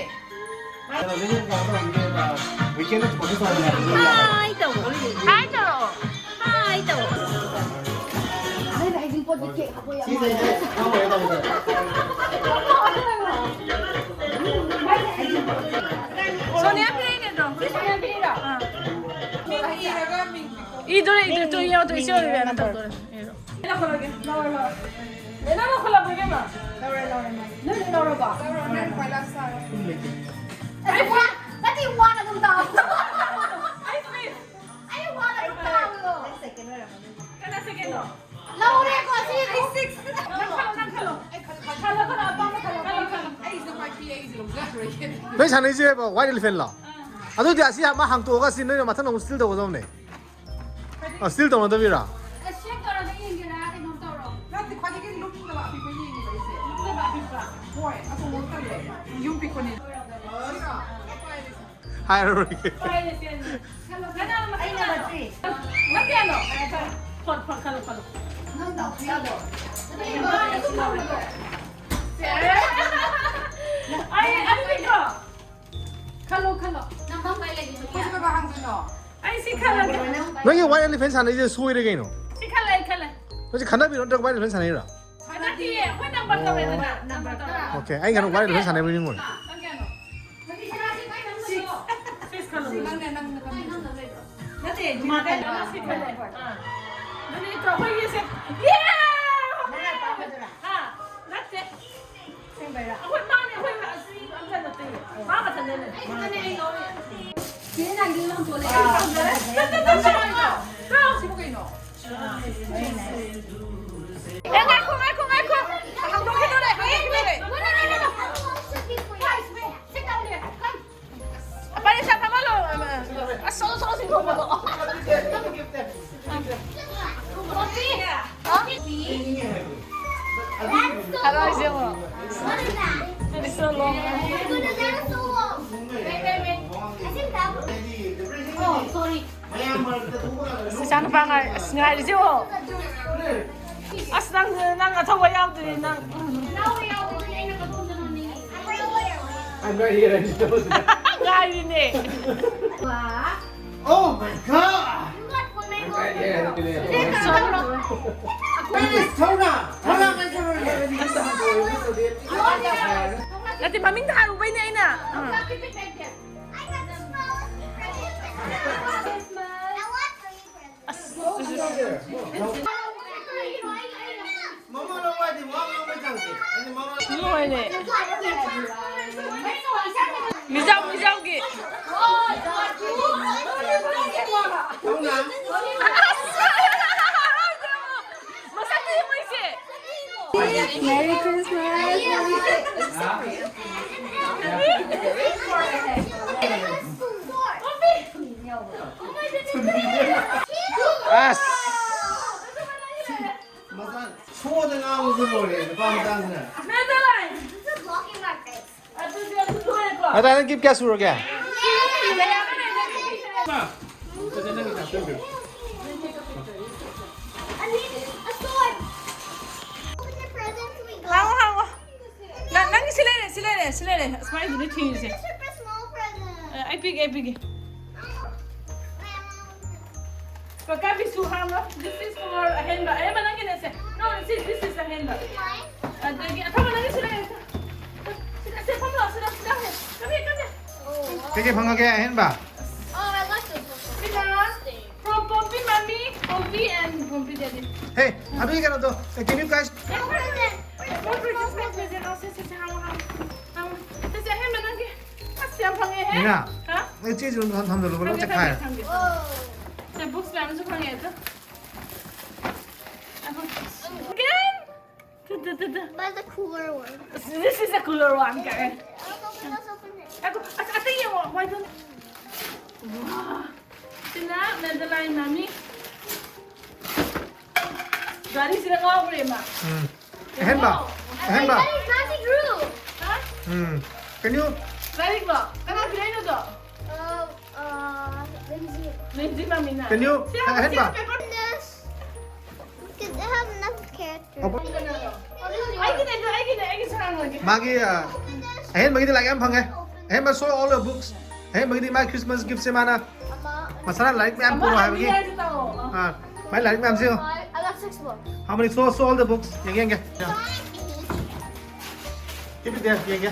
ꯍꯥꯏ ꯇꯧ꯫ ꯍꯥꯏ ꯇꯧ꯫ ꯁꯣꯅꯤꯌꯥ ꯄꯤꯔꯛꯏꯅꯦ ꯑꯗꯣ꯫ ꯁꯤ ꯁꯣꯅꯤꯌꯥ ꯄꯤꯔꯛꯏꯔꯣ? ꯑꯥ꯫ ꯃꯤꯡ ꯏꯔꯒ ꯃꯤꯡ ꯄꯤꯊꯣꯛ꯫ ꯏꯗꯣꯔꯦ, ꯏꯗꯣꯔꯦ, ꯇꯨ ꯌꯦꯡꯉꯣ, ꯇꯨ ꯏꯆꯦ ꯑꯣꯏꯕ ꯅꯝꯕꯔꯗꯣ꯫ ꯂꯧꯔꯒꯦ, ꯂꯧꯔꯦ, ꯂꯧꯔꯦ꯫ ꯂꯧꯔꯦ, ꯂꯧꯔꯦ, ꯂꯧꯔꯦ꯫ ꯅꯣꯏ ꯂꯧꯔꯕꯣ? ꯂꯧꯔꯦ, ꯂꯧꯔꯦ, ꯂꯧꯔꯦ꯫ ꯑꯩ ꯋꯥ-, ꯅꯠꯇꯦ, ꯋꯥꯅ ꯑꯗꯨꯝ ꯇꯥꯎ꯫ ꯑꯩ ꯋꯥꯅ ꯑꯗꯨꯝ ꯇꯥꯎ꯫ ꯀꯅꯥ second ꯅꯣ? ꯂꯧꯔꯦꯀꯣ, ꯁꯤ six꯫ ꯅꯪ ꯈꯜꯂꯣ, ꯅꯪ ꯈꯜꯂꯣ꯫ ꯈꯜꯂꯣ, ꯈꯜꯂꯣ, ꯑꯄꯥꯝꯕ ꯈꯜꯂꯣ, ꯈꯜꯂꯣ, ꯈꯜꯂꯣ꯫ ꯅꯣꯏ ꯁꯥꯟꯅꯩꯁꯦ white elephant ꯂꯣ? ꯑꯗꯨꯗꯤ ꯑꯁꯤ ꯑꯃ ꯍꯥꯡꯇꯣꯛꯑꯒ ꯁꯤ ꯅꯣꯏꯅ ꯃꯊꯪ ꯑꯃꯨꯛ steal ꯇꯧꯒꯗꯕꯅꯦ꯫ ꯑ, steal ꯇꯧꯅꯗꯕꯤꯔꯥ? ꯑ, shake ꯇꯧꯔꯒ ꯌꯦꯡꯒꯦꯔꯥ? ꯀꯩꯅꯣꯝ ꯇꯧꯔꯣ꯫ ꯅꯠꯇꯦ, ꯈ꯭ꯋꯥꯏꯗꯒꯤ ꯂꯨꯝꯗꯕ ꯑꯄꯤꯛꯄ ꯌꯦꯡꯉꯤꯕ ꯑꯩꯁꯦ꯫ ꯂꯨꯝꯗꯕ ꯑꯄꯤꯛꯄ? ꯍꯣꯏ, ꯑꯆꯧꯕ ꯇꯜꯂꯦ꯫ ꯌꯨꯝ ꯄꯤꯛꯄꯅꯤ꯫ ꯍꯥꯏꯔꯔꯣꯏꯒꯦ꯫ ꯅꯠꯇꯦ, ꯅꯣ꯫ ꯐꯣꯟ, ꯐꯣꯟ, ꯈꯜꯂꯣ, ꯈꯜꯂꯣ꯫ ꯑꯩ, ꯑꯗꯨꯗꯤꯀꯣ꯫ ꯈꯜꯂꯣ, ꯈꯜꯂꯣ꯫ ꯑꯩ ꯁꯤ ꯈꯜꯂꯒꯦ꯫ ꯅꯪꯒꯤ white elephant ꯁꯥꯟꯅꯩꯁꯦ ꯁꯣꯏꯔꯦ ꯀꯩꯅꯣ꯫ ꯁꯤ ꯈꯜꯂꯦ, ꯑꯩ ꯈꯜꯂꯦ꯫ ꯅꯪꯁꯦ ꯈꯟꯅꯕꯤꯔꯣ ꯅꯠꯇ꯭ꯔꯒ white elephant ꯁꯥꯟꯅꯩꯔꯣ? ꯅꯠꯇꯤꯌꯦ, ꯑꯩꯈꯣꯏ ꯅꯝꯕꯔ ꯇꯧꯔꯦꯗꯅ꯫ ꯅꯝꯕꯔ ꯇꯧꯔꯦ꯫ Okay, ꯑꯩ ꯉꯥꯏꯍꯥꯛ white elephant ꯁꯥꯟꯅꯕ ꯅꯤꯡꯉꯨꯔꯦ꯫ ꯅꯪ ꯀꯌꯥꯅꯣ? ꯁꯤꯛꯁ꯫ ꯁꯤꯛꯁ ꯈꯜꯂꯣ꯫ ꯅꯪꯅꯦ, ꯅꯪꯅ ꯈꯜꯂꯣ꯫ ꯅꯠꯇꯦ, ꯃꯥꯗ ꯁꯤꯛꯁ ꯈꯜꯂꯦ꯫ ꯑꯥ꯫ ꯑꯗꯨꯗꯤ ꯑꯩꯈꯣꯏꯒꯤꯁꯦ, ꯌꯦ! ꯍꯥ? ꯅꯠꯇꯦ꯫ ꯑꯩꯈꯣꯏ ꯃꯥꯅꯦ, ꯑꯩꯈꯣꯏ ꯑꯁꯤ ꯑꯝꯇ ꯅꯠꯇꯦ꯫ ꯃꯥ ꯃꯊꯟꯗꯅꯦ꯫ ꯆꯦ ꯅꯪꯗꯤ ꯂꯪꯊꯣꯛꯂꯦ꯫ ꯅꯠꯇꯦ, ꯅꯠꯇꯦ, ꯅꯠꯇꯦ꯫ ꯁꯤꯕꯨ ꯀꯩꯅꯣ? ꯑꯦ, ꯉꯥꯏꯈꯣ, ꯉꯥꯏꯈꯣ, ꯉꯥꯏꯈꯣ꯫ ꯍꯥꯡꯗꯣꯛꯈꯤꯗꯣꯔꯦ, ꯍꯥꯡꯗꯣꯛꯈꯤꯗꯣꯔꯦ꯫ ꯄꯔꯤꯁꯥ ꯐꯝꯍꯜꯂꯣ꯫ ꯑꯁ, ꯁꯣ, ꯁꯣ, ꯁꯤ ꯐꯝꯍꯜꯂꯣ꯫ ꯍꯜꯂꯣ, ꯏꯆꯦꯕꯣ꯫ It's so long. ꯏꯆꯥꯅꯨꯄꯥ ꯉꯥꯏ-, ꯑꯁ, ꯉꯥꯏꯔꯤꯁꯦ ꯌꯦꯡꯉꯣ꯫ ꯑꯁ, ꯅꯪ, ꯅꯪ ꯑꯊꯧꯕ ꯌꯥꯎꯗ꯭ꯔꯤ, ꯅꯪ꯫ I'm right here. I just told you. ꯉꯥꯏꯔꯤꯅꯦ꯫ Oh my god! I'm right here. Look at that. Where is Tona? Tona, my girl. ꯅꯠꯇꯦ, ꯃꯃꯤꯡꯗ ꯍꯥꯏꯔꯨꯕꯩꯅꯦ ꯑꯩꯅ꯫ ꯑꯥ꯫ ꯃꯃꯥ ꯂꯧ ꯍꯥꯏꯗꯤ ꯋꯥ ꯉꯥꯡꯕ ꯆꯪꯗꯦ꯫ ꯑꯩꯅ ꯃꯃꯥ ꯂꯣꯏꯔꯦ꯫ ꯃꯤꯖꯥꯎ, ꯃꯤꯖꯥꯎꯒꯤ꯫ ꯇꯧꯅ꯫ ꯃꯁꯛꯇꯨ ꯌꯦꯡꯉꯣ ꯏꯆꯦ꯫ Merry Christmas. ꯑꯁ! ꯃꯆꯥ ꯁꯣꯗ ꯉꯥꯡꯕꯁꯨ ꯂꯣꯏꯔꯦ ꯅꯨꯄꯥ ꯃꯆꯥꯁꯤꯅ꯫ ꯃꯦꯗꯥꯏ꯫ ꯑꯗꯨꯗꯤ ꯑꯗꯨ ꯂꯣꯏꯔꯦꯀꯣ꯫ ꯃꯦꯗꯥꯏ, ꯅꯪ ꯒꯤꯐ ꯀꯌꯥ ꯁꯨꯔꯒꯦ? ꯍꯥꯡꯉꯣ, ꯍꯥꯡꯉꯣ꯫ ꯅꯪ, ꯅꯪꯒꯤ ꯁꯤ ꯂꯩꯔꯦ, ꯁꯤ ꯂꯩꯔꯦ, ꯁꯤ ꯂꯩꯔꯦ꯫ ꯑꯁꯨꯃꯥꯏꯅꯗꯨꯅꯦ ꯊꯤꯔꯤꯁꯦ꯫ ꯑ, ꯑꯩ ꯄꯤꯒꯦ, ꯑꯩ ꯄꯤꯒꯦ꯫ ꯄꯀꯥꯕꯤꯁꯨ ꯍꯥꯡꯉꯣ꯫ This is for ꯑꯍꯦꯟꯕ꯫ ꯑꯍꯦꯟꯕ ꯅꯪꯒꯤꯅꯦ ꯁꯦ꯫ No, this is, this is ꯑꯍꯦꯟꯕ꯫ ꯑꯗꯒꯤ ꯑꯊꯝꯕ ꯅꯪꯒꯤ ꯁꯤ ꯂꯩꯔꯦ ꯁꯦ꯫ ꯁꯤꯗ ꯁꯦ, ꯐꯝꯃꯣ, ꯁꯤꯗ, ꯁꯤꯗ ꯁꯦ꯫ Come here, come here꯫ ꯀꯩꯀꯩ ꯐꯪꯉꯒꯦ ꯑꯍꯦꯟꯕ? ꯁꯤꯅ from ꯄꯣꯝꯄꯤ ꯃꯃꯤ, Pompey and Pompey daddy꯫ Hey, ꯑꯕꯤ ꯀꯩꯅꯣꯗꯣ, can you guys? Small present, small present, small present. ꯑꯣ, ꯁꯦ, ꯁꯦ, ꯁꯦ, ꯍꯥꯡꯉꯣ, ꯍꯥꯡꯉꯣ꯫ ꯍꯥꯡꯉꯣ꯫ ꯁꯦ, ꯁꯦ, ꯑꯍꯦꯟꯕ ꯅꯪꯒꯤ꯫ ꯑꯁ, ꯌꯥꯝ ꯐꯪꯉꯦꯍꯦ꯫ ꯃꯤꯅꯥ, ꯍꯥ? ꯑꯩ ꯆꯦꯁꯤ ꯑꯗꯨꯝ ꯊꯝꯖꯜꯂꯨ, ꯂꯣꯏ ꯊꯝꯒꯦ, ꯆꯦꯈꯥꯏꯔꯦ꯫ ꯊꯝꯒꯦ, ꯊꯝꯒꯦ꯫ ꯁꯦ, books ꯃꯌꯥꯝꯁꯨ ꯐꯪꯉꯦ, ꯑꯗꯣ꯫ Again? Two, two, two, two. But the cooler one. This is a cooler one, ꯀꯥꯏ꯫ Let's open, let's open it. ꯉꯥꯏꯈꯣ, ꯑꯁ, ꯑꯇꯩ ꯌꯦꯡꯉꯣ, why don't-, ꯋꯥ꯫ ꯁꯤꯅ Madeline ꯃꯃꯤ꯫ ꯒꯥꯔꯤꯁꯤꯗ ꯉꯥꯎꯈ꯭ꯔꯦ ꯃꯥ꯫ ꯎꯝ꯫ ꯑꯍꯦꯟꯕ? Wow. ꯑꯍꯦꯟꯕ? That is Nancy Drew. ꯍꯥ? ꯎꯝ꯫ Can you? ꯂꯥꯏꯔꯤꯛꯂꯣ? ꯀꯅꯥ ꯄꯤꯔꯛꯏꯅꯣꯗꯣ? Uh, uh, Lindsay. ꯂꯤꯟꯖꯤ ꯃꯃꯤꯅ꯫ Can you? ꯁꯤ ꯍꯥꯡꯉꯣ, ꯑꯍꯦꯟꯕ? C paper. This. Because I have enough characters. ꯑꯣ꯫ ꯑꯩꯒꯤꯅꯦ, ꯑꯗꯨ ꯑꯩꯒꯤꯅꯦ, ꯑꯩꯒꯤꯁꯨ ꯍꯥꯡꯉꯒꯦ꯫ ꯃꯥꯒꯤ, ꯑ, ꯑꯍꯦꯟꯕꯒꯤꯗꯤ ꯂꯥꯏꯔꯤꯛ ꯌꯥꯝ ꯐꯪꯉꯦ꯫ ꯑꯍꯦꯟꯕ, show all your books. ꯑꯍꯦꯟꯕꯒꯤꯗꯤ ꯃꯥꯒꯤ Christmas gift ꯁꯦ ꯃꯥꯅ ꯃꯁꯥꯅ ꯂꯥꯏꯔꯤꯛ ꯃꯌꯥꯝ ꯄꯨꯔꯛꯑꯣ ꯍꯥꯏꯕꯒꯤ꯫ ꯑꯃ ꯍꯥꯏꯕꯤꯔꯗꯤ ꯇꯧꯑꯣ꯫ ꯑꯥ, ꯃꯥꯏ ꯂꯥꯏꯔꯤꯛ ꯃꯌꯥꯝꯁꯦ ꯌꯦꯡꯉꯣ꯫ I got six books. How many? Show, show all the books. ꯌꯦꯡꯒꯦ, ꯌꯦꯡꯒꯦ꯫ Keep it there, ꯌꯦꯡꯒꯦ꯫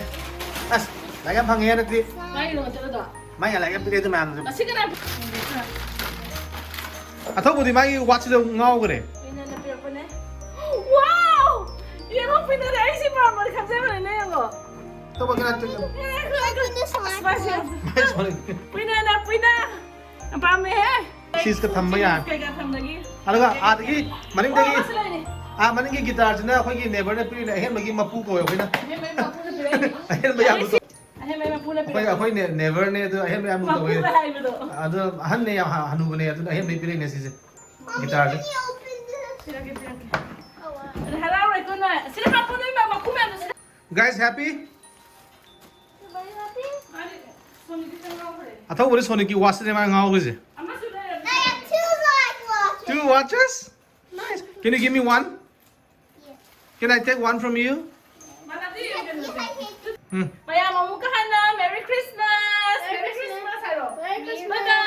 ꯑꯁ, ꯂꯥꯏꯔꯤꯛ ꯌꯥꯝ ꯐꯪꯉꯦ ꯍꯟꯗꯛꯇꯤ꯫ ꯃꯥꯒꯤ ꯅꯣꯠꯇꯨꯗ꯫ ꯃꯥꯏ ꯂꯥꯏꯔꯤꯛ ꯌꯥꯝ ꯄꯤꯔꯛꯑꯦ ꯑꯗꯨ ꯃꯌꯥꯝꯗꯨꯁꯨ꯫ ꯑꯁꯤ ꯀꯅꯥ? ꯑꯊꯧꯕꯗꯤ ꯃꯥꯒꯤ watch ꯁꯤꯗ ꯉꯥꯎꯈ꯭ꯔꯦ꯫ ꯀꯩꯅꯣꯅ ꯄꯤꯔꯛꯄꯅꯦ꯫ Wow! ꯌꯦꯡꯉꯣ, ꯄꯤꯅꯔꯦ꯫ ꯑꯩ ꯁꯤ ꯄꯥꯝꯕꯅꯦ ꯈꯟꯖꯕꯅꯤꯅꯦ, ꯌꯦꯡꯉꯣ꯫ ꯑꯇꯣꯞꯄ ꯀꯅꯥ ꯄꯤꯔꯛꯀꯦ? ꯉꯥꯏꯈꯣ, ꯉꯥꯏꯈꯣ꯫ ꯑꯁ, ꯃꯥꯁꯦ ꯌꯥꯝ-, ꯄꯤꯅꯅ ꯄꯤꯅ꯫ ꯌꯥꯝ ꯄꯥꯝꯃꯦꯍꯦ꯫ Cheese ꯀ ꯊꯝꯕ ꯌꯥꯔꯦ꯫ Cheese ꯀꯩꯀꯥ ꯊꯝꯕꯒꯤ꯫ ꯑꯗꯨꯒ ꯑꯥꯗꯒꯤ ꯃꯅꯤꯡꯗꯒꯤ, ꯑꯣ, ꯑꯃꯁꯨ ꯂꯩꯔꯦ꯫ ꯑꯥ, ꯃꯅꯤꯡꯒꯤ guitar ꯁꯤꯅ ꯑꯩꯈꯣꯏꯒꯤ neighbor ꯅ ꯄꯤꯔꯤꯅꯦ, ꯑꯍꯦꯟꯕꯒꯤ ꯃꯄꯨ ꯀꯧꯋꯦ ꯑꯩꯈꯣꯏꯅ꯫ ꯑꯍꯦꯟꯕꯒꯤ ꯃꯄꯨꯅ ꯄꯤꯔꯛꯏꯅꯦ꯫ ꯑꯍꯦꯟꯕ ꯌꯥꯝ ꯑꯩ ꯁꯤ-, ꯑꯍꯦꯟꯕꯒꯤ ꯃꯄꯨꯅ ꯑꯩꯈꯣꯏ, ꯄꯤꯔꯛꯏꯅꯦ꯫ ꯑꯩꯈꯣꯏ ꯅꯦ-, neighbor ꯅꯦ, ꯑꯗꯨ ꯑꯍꯦꯟꯕ ꯌꯥꯝ ꯇꯧꯋꯦ꯫ ꯃꯄꯨꯅ ꯍꯥꯏꯕꯗꯣ꯫ ꯑꯗꯨ ꯑꯍꯟꯅꯦ, ꯌꯥꯝ ꯍ-, ꯍꯅꯨꯕꯅꯦ, ꯑꯗꯨꯅ ꯑꯍꯦꯟꯕꯒꯤ ꯄꯤꯔꯛꯏꯅꯦ ꯁꯤꯁꯦ꯫ Guitar ꯁꯦ꯫ ꯄꯤꯔꯛꯀꯦ, ꯄꯤꯔꯛꯀꯦ꯫ ꯑꯗꯨ ꯍꯔꯥꯎꯔꯦꯀꯣ ꯅꯣꯏ꯫ ꯁꯤꯗ ꯍꯥꯞꯄꯣ ꯅꯣꯏ ꯃ-, ꯃꯈꯨꯝ ꯃꯌꯥꯝꯗꯣ ꯁꯤꯗ꯫ Guys, happy? Everybody happy? ꯑꯊꯧꯕꯗꯤ Sonic ꯀꯤ watch ꯅꯦ ꯃꯥ ꯉꯥꯎꯈ꯭ꯔꯤꯁꯦ. ꯑꯃꯁꯨ ꯂꯩꯔꯝꯃꯦ. I have two light watches. Two watches? Nice. Can you give me one? Can I take one from you? ꯃꯥꯟꯅꯗꯦ. ꯎꯝ. ꯃꯌꯥꯝ ꯑꯃꯨꯛꯀ ꯍꯟꯅ Merry Christmas. Merry Christmas ꯍꯥꯏꯔꯣ. Merry Christmas. ꯃꯇꯝ